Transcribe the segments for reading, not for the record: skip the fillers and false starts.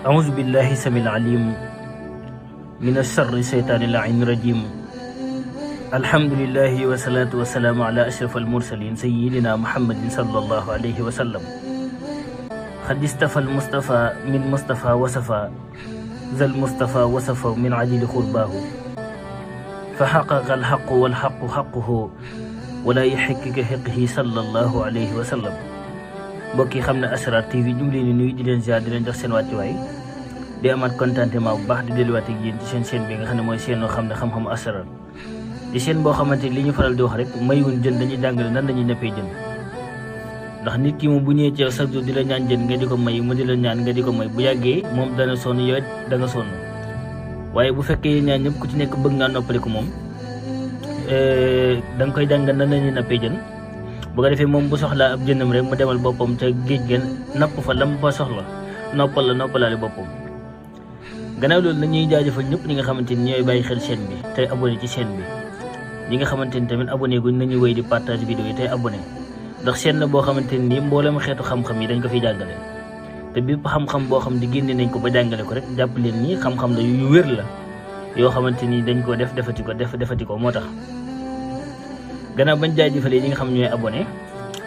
أعوذ بالله السميع العليم من الشر الشيطان اللعين الرجيم. الحمد لله والصلاة والسلام على أشرف المرسلين سيدنا محمد صلى الله عليه وسلم. قد استفى المصطفى من مصطفى وصفى ذا المصطفى وصفه من عديد قرباه فحقق الحق والحق حقه ولا يحق كحقه صلى الله عليه وسلم. mbokk yi xam ne Asrar TV ñu ngi leen di nuyu di leen ziar di leen jox seen wàccuwaay di amaat contentement bu baax di delluwaat ak yéen ci seen chaîne bi nga xam ne mooy seen xam ne xam-xamu Asrar di chaîne boo xamante li ñu faral di wax rek mayuñ jën dañuy jàngale nan lañuy neppee jën ndax nit ki moom bu ñëwee ci yow chaque jour di la ñaan jën nga di ko may mu di la ñaan nga di ko may bu yàggee moom dana sonn yow da nga sonn waaye bu fekkee yéen ñaan ñëpp ku ci nekk bëgg ngaa noppaliku moom da nga koy jàngal nan lañuy neppee jën bu ko defee moom bu soxlaa ab jëndam rek mu demal boppam ca géej gen napp fa lam fa soxla noppalaale boppam. gannaaw loolu nañuy jaajëfal ñëpp ñi nga xamante ni ñooy bàyyi xel chaîne bi tey abonné ci chaîne bi ñi nga xamante ni tamit abonné guñ nañuy wéy di partage vidéo yi tey abonné ndax chaîne la boo xamante ni mboolem xeetu xam-xam yi dañ ko fiy jàngale te bépp xam-xam boo xam di génne nañ ko ba jàngale ko rek jàpp leen ni xam-xam la yu wér la yoo xamante ni dañ ko defati ko moo tax. gannaaw bañ jaajëfalee ñi nga xam ñooy abonné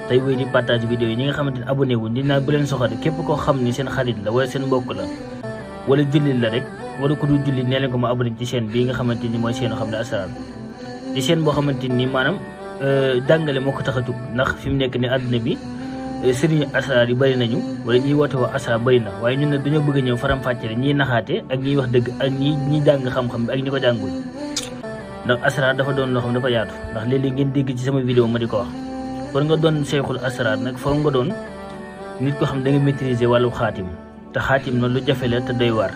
tey wéy di partage vidéo yi ñi nga xamante ne abonné wuñ dinaa bu leen soxal képp koo xam ni seen xarit la wala seen mbokk la wala jullit la rek wala ku dul jullit nee leen ko ma abonné ci chaîne bii nga xamante ni mooy chaîne xam ne Asrar di chaîne boo xamante ni maanaam jàngale moo ko tax a jug ndax fi mu nekk ni àdduna bi sëriñu Asrar yi bëri nañu wala ñiy woote woo Asrar bëri na waaye ñun ne dañoo bëgg a ñëw faram-fàccee ñiy naxaate ak ñiy wax dëgg ak ñi jàng xam-xam bi ak ñi ko jàngul ndax Asrar dafa doon loo xam dafa yaatu ndax léeg-léeg ngeen dégg ci sama vidéo ma di ko wax pour nga doon cheikhul Asrar nag foog nga doon nit ko xam da nga maîtriser wàllu xaatim te xaatim na lu jafe la te doy waar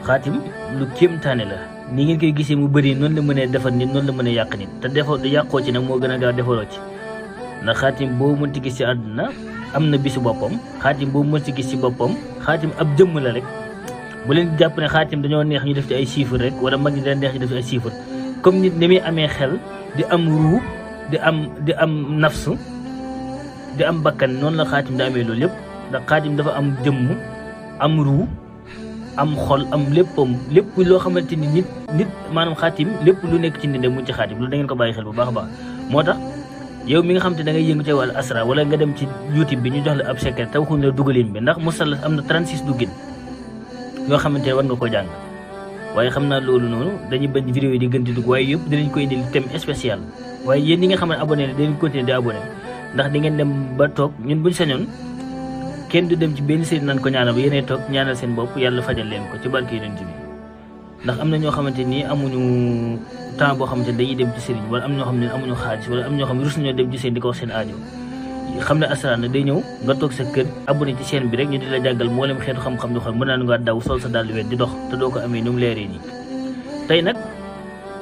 xaatim lu kéemtaane la ni ngeen koy gisee mu bëri noonu la mënee defar nit noonu la mënee yàq nit te defar yàqoo ci nag moo gën a gaaw defaroo ci ndax xaatim boo mënti gis ci àdduna am na bisu boppam xaatim boo mënti gis ci boppam xaatim ab jëmm la rek bu leen jàpp ne xaatim dañoo neex ñu def ci ay chiffres rek wala mag ñi dañ neex ñu def ci ay chiffres comme nit ni muy amee xel di am ruu di am nafsu di am bakkan noonu la xaatim di amee loolu lépp ndax xaatim dafa am jëmm am ruu am xol am lépp loo xamante ni nit maanaam xaatim lépp lu nekk ci nit mu ci xaatim loolu da ngeen ko bàyyi xel bu baax a baax moo tax yow mi nga xam te da ngay yëngu ci wàllu Asrar wala nga dem ci YouTube bi ñu jox la ab secret te waxuñ la dugalin bi ndax musallas am na 36 duggin yoo xamante ne war nga ko jàng waaye xam naa loolu noonu dañuy bañ vidéo yi di gën di dugg waaye yëpp dinañ koy indil thème spécial waaye yéen ñi nga xam ne abonné la dinañ continuer di abonné ndax di ngeen dem ba toog ñun buñ sañoon kenn du dem ci benn sëriñ naan ko ñaanal ba yéenee toog ñaanal seen bopp yàlla fajal leen ko ci barke Yonent bi ndax am na ñoo xamante ni amuñu temps boo xamante ni dañuy dem ci sëriñ wala am ñoo xam ne amuñu xaalis wala am ñoo xam ne rus nañoo dem ci sëriñ di ko wax seen aajo xam ne Asrar nag day ñëw nga toog sa kër abonné ci chaîne bi rek ñu di la jàngal mboolem xeetu xam-xam yoo xam mën naa nga daw sol sa dàll wet di dox te doo ko amee ni mu leeree nii tey nag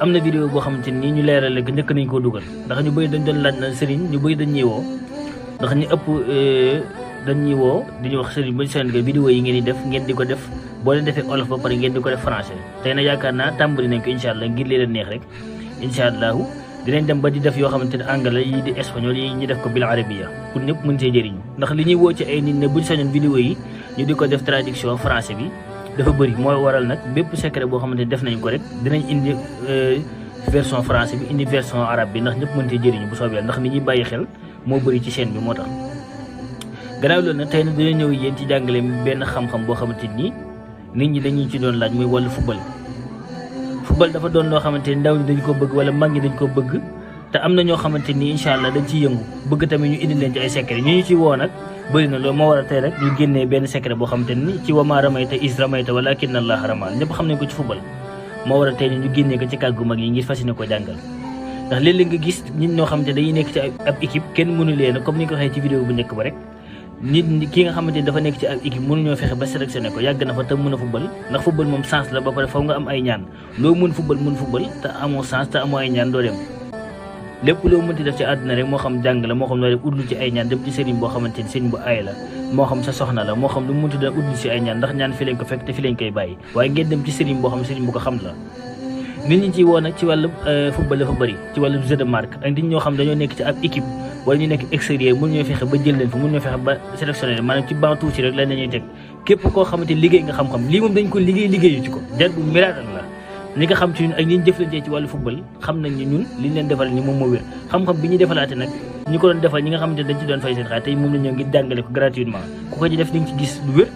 am na vidéo boo xamante ni ñu leerale ko njëkk nañ koo dugal ndax ñu bëri dañ doon laaj na sëriñ ñu bëri dañ ñuy woo ndax ñu ëpp dañ ñuy woo diñu wax sëriñ bañ seen vidéo yi ngeen di def ngeen di ko def boo leen defee olof ba pare ngeen di ko def français tey nag yaakaar naa tàmbali nañ ko incha allah ngir leen neex rek incha allahu dinañ dem ba di def yoo xamante ne anglais yi di espagnol yi ñu def ko bil arabiya pour ñëpp mën see jëriñ ndax li ñuy woo ci ay nit ne buñ sañoon vidéo yi ñu di ko def traduction français bi dafa bëri mooy waral nag bépp secret boo xamante ne def nañ ko rek dinañ indi version français bi indi version arabe bi ndax ñëpp mën see jëriñu bu soobee ndax ni ñuy bàyyi xel moo bëri ci chaîne bi moo tax gannaaw loolu nag tey nag dañoo ñëw yéen ci jàngale benn xam-xam boo xamante ni nit ñi dañuy ci doon laaj muy wàllu football dafa doon loo xamante ni ndaw ñi dañ ko bëgg wala mag ñi dañ ko bëgg te am na ñoo xamante ni incha allah dañ ciy yëngu bëgg tamit ñu indi leen ci ay secret ñu ci woo nag bëri na loolu moo war a tey rek ñu génnee benn secret boo xamante ni ci wamaa ramayta is ramayta walaakinna Allaaha ramaa ñëpp xam nañ ko ci football moo war a tey ñu génnee ko ci kàggu mag yi ngir fas yéene ko jàngal ndax léeg-léeg nga gis nit ñoo xamante dañuy nekk ci ab équipe kenn mënu leen comme ni nga ko waxee ci vidéo bu njëkk ba rek nit ki nga xamante ni dafa nekk ci ab équipe mënuñoo fexe ba sélectionné ko yàgg na fa te mën a football ndax football moom chance la ba pare faw nga am ay ñaan loo mën football te amoo chance te amoo ay ñaan doo dem lépp loo mënti def ci àdduna rek moo xam jàng la moo xam loo def udlu ci ay ñaan dem ci sëriñ boo xamante ni sëriñ bu aay la moo xam sa soxna la moo xam lu mënti da udlu ci ay ñaan ndax ñaan fi lañ ko fekk te fi lañ koy bàyyi waaye ngeen dem ci sëriñ boo xam sëriñ bu ko xam la nit ñi ciy woo nag ci wàllu football dafa bëri ci wàllu jeu de marque ak nit ñoo xam dañoo nekk ci ab équipe wala ñu nekk extérieur mënu ñoo fexe ba jël leen fa mënu ñoo fexe ba sélectionné maanaam ci banc tuuti rek lañ lañuy teg képp koo xamante liggéey nga xam-xam lii moom dañ ko liggéeyu ci ko jar bu miracle la ñi nga xam ci ñun ak ñi ñu jëflantee ci wàllu football xam nañ ni ñun liñ leen defal ni moom moo wér xam-xam bi ñu defalaate nag ñi ko doon defal ñi nga xamante dañ ci doon fay seen xaalis tey moom la ñoo ngi jàngale ko gratuitement ku ko ci def di nga ci gis lu wér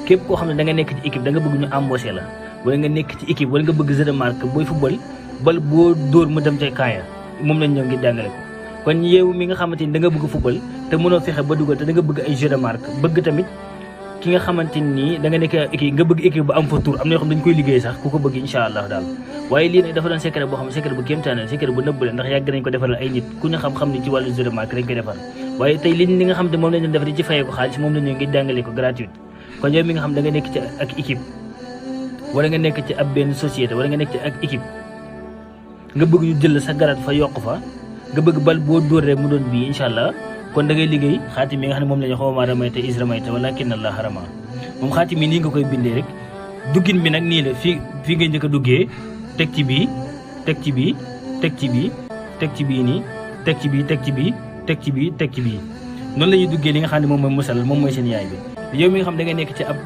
képp koo xam ne da nga nekk ci équipe da nga bëgg ñu embauché la wala nga nekk ci équipe wala nga bëgg jeu de marque booy football bal boo dóor mu dem ca kaaya moom lañ ñoo ngi jàngale ko kon yow mi nga xamante ni da nga bëgg football te mënoo fexe ba dugal te da nga bëgg ay jeu de marque bëgg tamit ki nga xamante ni da nga nekk équipe nga bëgg équipe bu am fa tour am na yoo xam dañ koy liggéey sax ku ko bëgg incha allah daal waaye lii nag dafa doon secret boo xam ne secret bu kéemtaane secret bu nëbb la ndax yàgg nañ ko defaral ay nit ku ñu xam-xam ni ci wàllu jeu de marque dañ koy defar waaye tey li nga xam ne moom lañ doon defar di ci fayee ko xaalis moom la ñu ngi jàngale ko gratuite kon yow mi nga xam da nga nekk ci ak équipe wala nga nekk ci ab benn société wala nga nekk ci ak équipe nga bëgg ñu jël sa garat fa yokk fa nga bëgg bal boo dóor rek mu doon bii incha allah kon da ngay liggéey xaatim yi nga xam ne moom la ñu xaw ma ramayte is ramayte walakin allah harama moom xaatim yi nii nga koy bindee rek duggin bi nag nii la fii nga njëkk a duggee teg ci bii teg ci bii teg ci bii teg ci bii nii teg ci bii teg ci bii teg ci bii teg ci bii noonu la ñuy duggee li nga xam ne moom mooy musal moom mooy seen yaay bi yow mi nga xam da nga nekk ci ab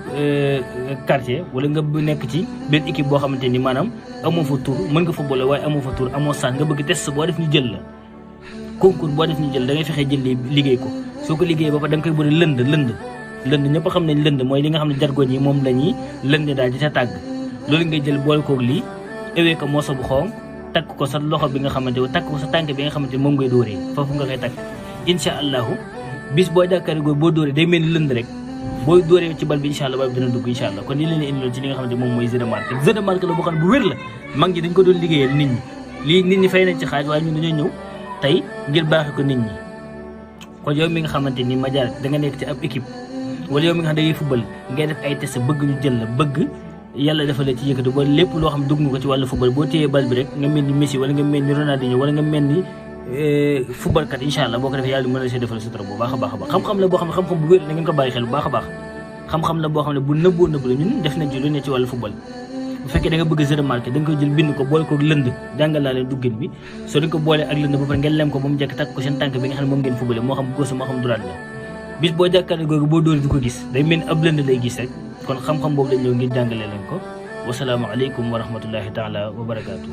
quartier wala nga nekk ci benn équipe boo xamante ni maanaam amoo fa tur mën nga fa boole waaye amoo fa tur amoo sànq nga bëgg test boo def ñu jël la concours boo def ñu jël da ngay fexe jël liggéey ko soo ko liggéey ba pare da nga koy bëri lënd ñëpp xam nañ lënd mooy li nga xam ne jargoñ yi moom la ñuy lënd daal di sa tàgg loolu ngay jël boole koog lii ewee ko mooso bu xonq takk ko sa loxo bi nga xamante ne takk ko sa tànk bi nga xamante ne moom ngay dóoree foofu nga koy takk incha allahu bis boo jàkkaarloo boo dóoree day mel ni lënd rek booy dóoree ci bal bi incha allah bal bi dina dugg incha allah kon ni leen indiloon ci li nga xamante moom mooy jeu de marque la boo xam ne bu wér la mag ñi dañ ko doon liggéeyal nit ñi lii nit ñi fay nañ ci xaaj waaye ñun dañoo ñëw tey ngir baaxe ko nit ñi kon yow mi nga xamante ni ma jaar da nga nekk ci ab équipe wala yow mi nga xam da ngay football ngay def ay test bëgg ñu jël la bëgg yàlla dafa la ci yëkkati ba lépp loo xam dugg nga ko ci wàllu football boo téyee bal bi rek nga mel ni Messi wala nga mel ni Ronaldinho wala nga mel ni football kat incha allah boo ko defee yàlla mën na see defal sutura bu baax a baax a baax xam-xam la boo xam ne xam-xam bu wér na ngeen ko bàyyi xel bu baax a baax xam-xam la boo xam ne bu nëbboo nëbb la ñun def nañ ci lu ne ci wàllu football bu fekkee da nga bëgg jeu de marque da nga koy jël bind ko boole ko lënd jàngal laa leen duggin bi soo dañ ko boolee ak lënd ba pare ngeen lem ko ba mu jekk takk ko seen tànk bi nga xam ne moom ngeen footballé moo xam gauche moo xam droite la bis boo jàkkaarloo googu boo dóori du ko gis day mel ni ab lënd lay gis rek kon xam-xam boobu lañ ñëw ngir jàngalee leen ko wasalaamaaleykum wa rahmatullahi taala wa barakaatu.